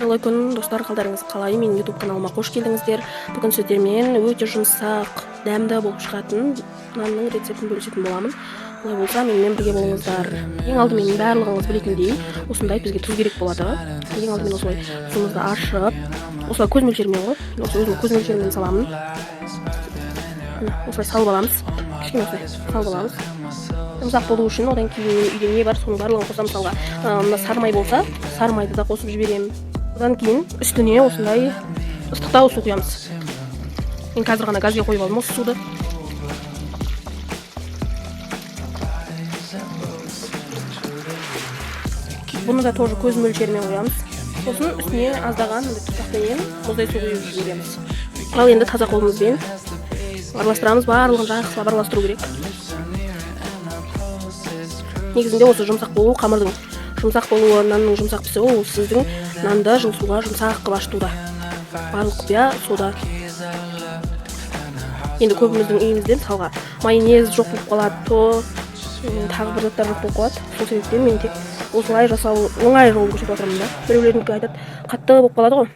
Қайырлы күн, достар, қалдарыңыз қалай? Менің YouTube каналыма қош келдіңіздер. Бүгін сіздермен өте жұмсақ, дәмді болып шығатын нанның рецептін бөлісетін боламын. Олай болса, менімен бірге болыңыздар. Ең алдымен барлығыңыз білетіндей, осындай бізге тұз керек болады. Ең алдымен осылай тұзымызды ашып, осылай көз мөлшерімен ғой. Мен осы өзімнің көз мөлшерімен саламын. Міне, осылай салып аламыз. Кішкене осылай салып аламыз. Жұмсақ болу үшін одан кейін үйде не бар, соның барлығын қосамын. Мысалға, мына сары май болса, сары майды да қосып жіберемін. Одан кейін үстіне осындай ыстықтау су құямыз. Мен қазір ғана газге қойып алдым осы суды. Бұны да тоже көз мөлшерімен құямыз. Сосын үстіне аздаған мындай тұтақпенен мұздай су құйып жібереміз. Ал енді таза қолымызбен араластырамыз, барлығын жақсылап араластыру керек. Негізінде осы жұмсақ болу, қамырдың жұмсақ болуы, нанның жұмсақ пісуі ол сіздің нанды жылы суға жұмсақ қылып ашытуда. Барлық құпия сода. Енді көбіміздің үйімізде мысалға майонез жоқ болып қалады, то тағы бір заттар жоқ болып қалады. Сол себептен мен тек осылай жасау оңай жолын көрсетіп жатырмын да. Біреулердікі айтады, қатты болып қалады ғой.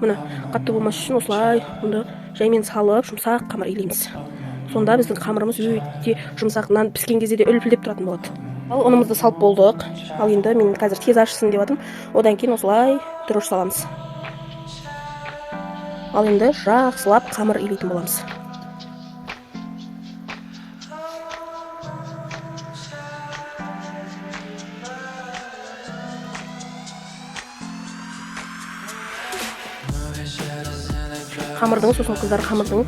Міне, қатты болмас үшін осылай ұнды жаймен салып жұмсақ қамыр илейміз. Сонда біздің қамырымыз өте жұмсақ, нан піскен кезде де үлпілдеп тұратын болады. Ал ұнымызды салып болдық. Ал енді мен қазір тез ашысын деп жатырмын. Одан кейін осылай дрожж саламыз. Ал енді жақсылап қамыр илейтін боламыз. Қамырдың сосын қыздар қамырдың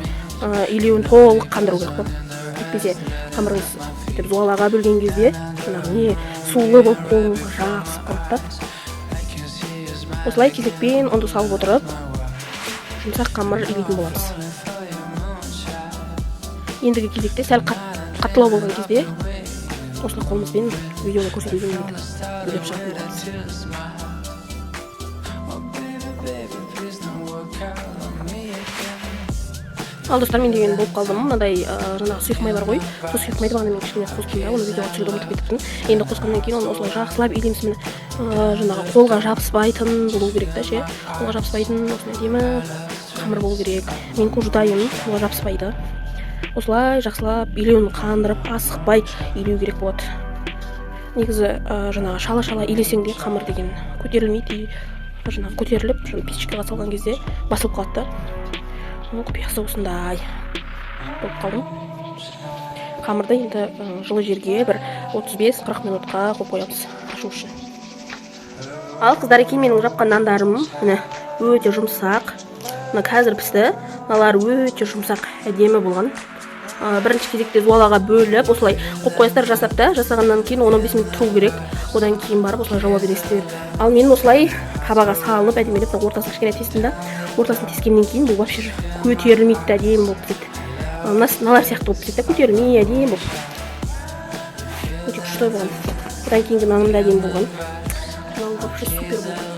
илеуін толық қандыру керек қой. Әйтпесе қамырыңыз бүйтіп зуалаға бөлген кезде жаңағы не сулы болып қолыңызға жабысып қалады да. Осылай кезекпен ұнды салып отырып жұмсақ қамыр илейтін боламыз. Ендігі кезекте сәл қаттылау болған кезде осылай қолымызбен видеода көрсетілген илеп шығатын боламыз. Ал достар, мен деген болып қалдым. Мынандай жаңағы сұйық май бар ғой, сол сұйық майды бағана мен кішкене қостым да, оны видеоға түсіруді ұмытып кетіппін. Енді қосқаннан кейін оны осылай жақсылап илейміз. Міне, жаңағы қолға жабыспайтын болу керек та ше, қолға жабыспайтын осындай әдемі қамыр болу керек. Менікі уже дайын, қолға жабыспайды. Осылай жақсылап илеуін қандырып, асықпай илеу керек болады. Негізі жаңағы шала-шала илесең де қамыр деген көтерілмейді, и жаңағы көтеріліп, жаңағы печкаға салған кезде басылып қалады да. Оның құпиясы осындай болып қалдым. Қамырды енді жылы жерге бір 35-40 минутқа қойып қоямыз ашу үшін. Ал қыздар, екен менің жапқан нандарым міне өте жұмсақ. Мына қазір пісті, мыналар өте жұмсақ, әдемі болған. Бірінші кезекте зуалаға бөліп осылай қойып қоясыздар, жасап та, жасағаннан кейін 10-15 минут тұру керек, одан кейін барып осылай жауа бересіздер. Ал мен осылай табаға салып әдемілеп мына ортасын кішкене тестім да, ортасын тескеннен кейін бұл вообще көтерілмейді да, әдемі болып піседі. Мыналар сияқты болып піседі да, көтерілмей әдемі болып, өте күшті болған. Одан кейінгі наным да әдемі болған, мынау вообще супер болған.